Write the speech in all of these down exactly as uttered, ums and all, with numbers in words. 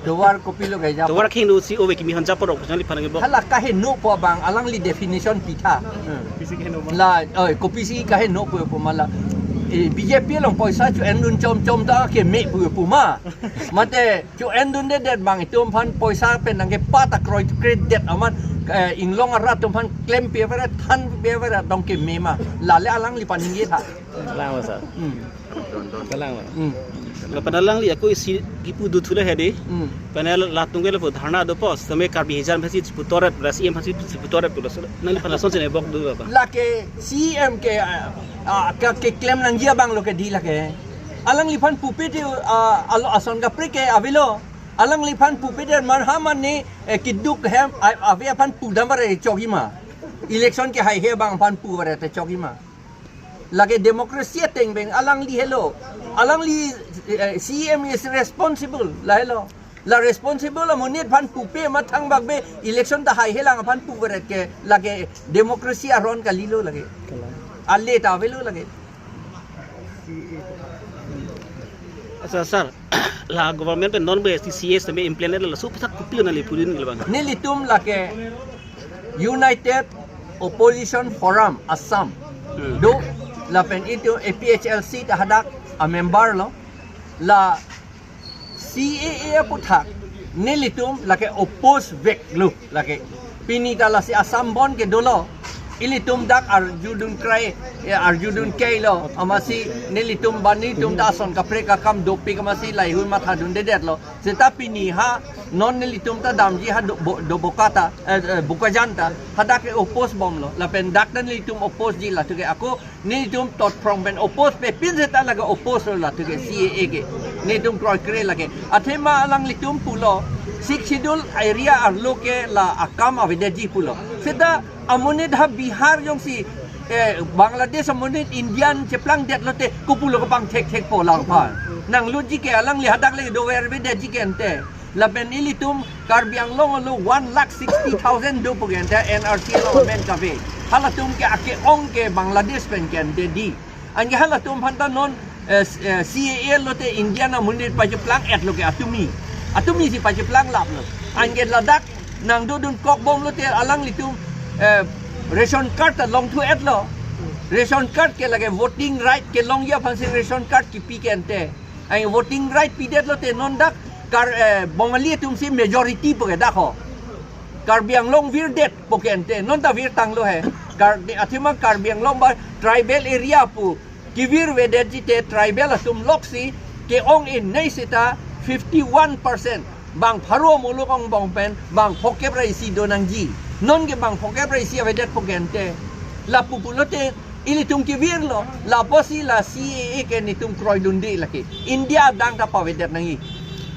Tovar kopilo ke ja. Tovar akheng do si ove kimi han japor ok chang li phanang bok. Hala kaheno po abang alangli definition pitha. Hmm. Kopisi kaheno ma? La, oi, kopisi kaheno po pu ma la. Eh, B J P along poisa cho-endun chomchom ta keme pu pu ma. Mate cho-endundedet abang itum aphan poisa pen nangkepat akroi kre det amat, eh, inglong arat atum aphan klempi avera thanpi avera dong keme ma. Lale alangli aphan ningje tha. Kalang lo, sir. Hmm. Kalang lo. Hmm. Lapen alangli ako isi kipu duthu le hedi. Hmm. Panel latung ke lapu dharna dopo, sitame Karbi Hijra aphansi chiputoret, ras E M aphansi chiputoret pulo. So, nangliphan lason sene bok do apa? Lake C M ke, ah, ah, ke, keklem nangji abang lo ke di lake. Alangliphan pupe te, ah, alo ason kaprek ke avelo. Alangliphan pupe te man ha man ni, eh, kiduk hem, a-, ave aphan pudam bare chokji ma. Election kehaihe abang aphan pu bare te chokji ma. Lake democracy ateng pen alangli helo. Alangli, eh, C M is responsible. Lahelo. La responsible amonit aphan pupe ma thangbak be election ta haihe lang aphan pu beret ke lake democracy aron kalilo lake. Kalang. Ale ta avelo lake. Asa, sir, la government pen non be C A A sitame implement lo, laso aphuthak kopilo nangli pudun ke abang? Nelitum lake United Opposition Forum Assam. Hmm. Do lapen itum A P H L C ta hadak amember lo. La C A A aphuthak nelitum lake oppose vek lo lake. Pini ta lasi Assam Bandh ke dolo. Ilitum dak arjudun krai, eh, arjudun kai lo. Amatsi nelitum bani tum ta ason kaprek akam dopik amatsi lahei hun mathadundedet lo. Seta pini ha non nelitum ta damji ha do, bo, do Boka ta, eh, eh, Bokajan ta. Hadak ke oppose bom lo. Lapen dak ta nelitum oppose ji latum ke ako nelitum thotphrong pen oppose pe pin seta lake oppose lo latum ke C A A ke. Nelitum kroikre lake. Athema alanglitum pulo, Sixth Schedule area arlo ke la akam avedetji pulo. Seta amonit ha Bihar jongsi, eh, Bangladesh amonit Indian cheplangdet lote kopilo kapangthekthek po lang pha. Nanglutji ke alangli hadak le dover avedetji ke ante. Lapen ilitum Karbi Anglong along one lakh sixty thousand do pu ke ante N R C along amen kave. Halatum ke ake-ong ke Bangladesh pen ke ante di. Anke halatum aphan ta non, eh, s-, eh, C A A lote Indian amonit pacheplang-et lo ke atumi. Atumisi pacheplang lap lo. Anke ladak nangdodun kok bom lote alanglitum, eh, ration card ta longthu-et lo. Ration card ke lake voting right kelongji aphansi ration card kipi ke ante. Ai voting right pidet lote non dak Kar, eh, Bongali atumsi majority pu ke dak ho. Karbi Anglong virdet pu ke ante. Non ta virtanglo he. Kar, de, athema Karbi Anglong ba tribal area pu kevir vedetji te tribal atum loksi ke-ong-e nei seta fifty-one percent. Bang pharo muluk angbong pen bang phokep ra isi do nangji. Non ke bang phokep ra isi avedet pu ke ante. Lapu pulote ilitum kevir lo, lapusi la C A A ke nelitum kroidunde lake. India adang ta pavedet nangji.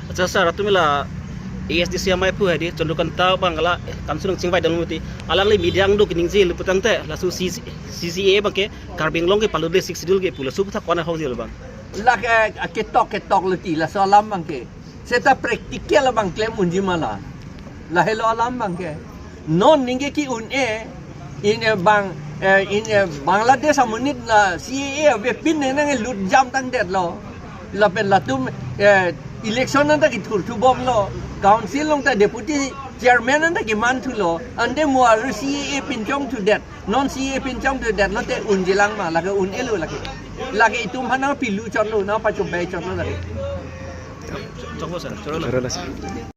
Acha sir, atum la A S D C amei pu hedi, Chandrakanta abang la, eh, council nangchingvai dam muti. Alangli media angdo keningje lo putangte, laso C C, C C A A abang ke, Karbi Anglong ke palude Sixth Schedule ke pu laso aphuthak ko-an ahokji lo abang? Lake, eh, ketok ketok lo ti, laso alam abang ke. Seta practical abang klem unji ma la. Lahelo alam abang ke. Non ningke ke-un-e, in, eh, bang, eh, in, eh, Bangladesh amonit la C A A avepin ne nanglut jam tangdet lo. Lapen latum, eh, election anta kethurthu bom lo. Council along ta deputy chairman anta kemanthu lo. Ante mo aru C A A pinchongthudet. Non C A A pinchongthudet lote unji lang ma, lake un-e lo lake. Lake itum aphan nangpilu chotlo, nangpachobei chotlo lake. Choklo sir, choklo. Choklo sir.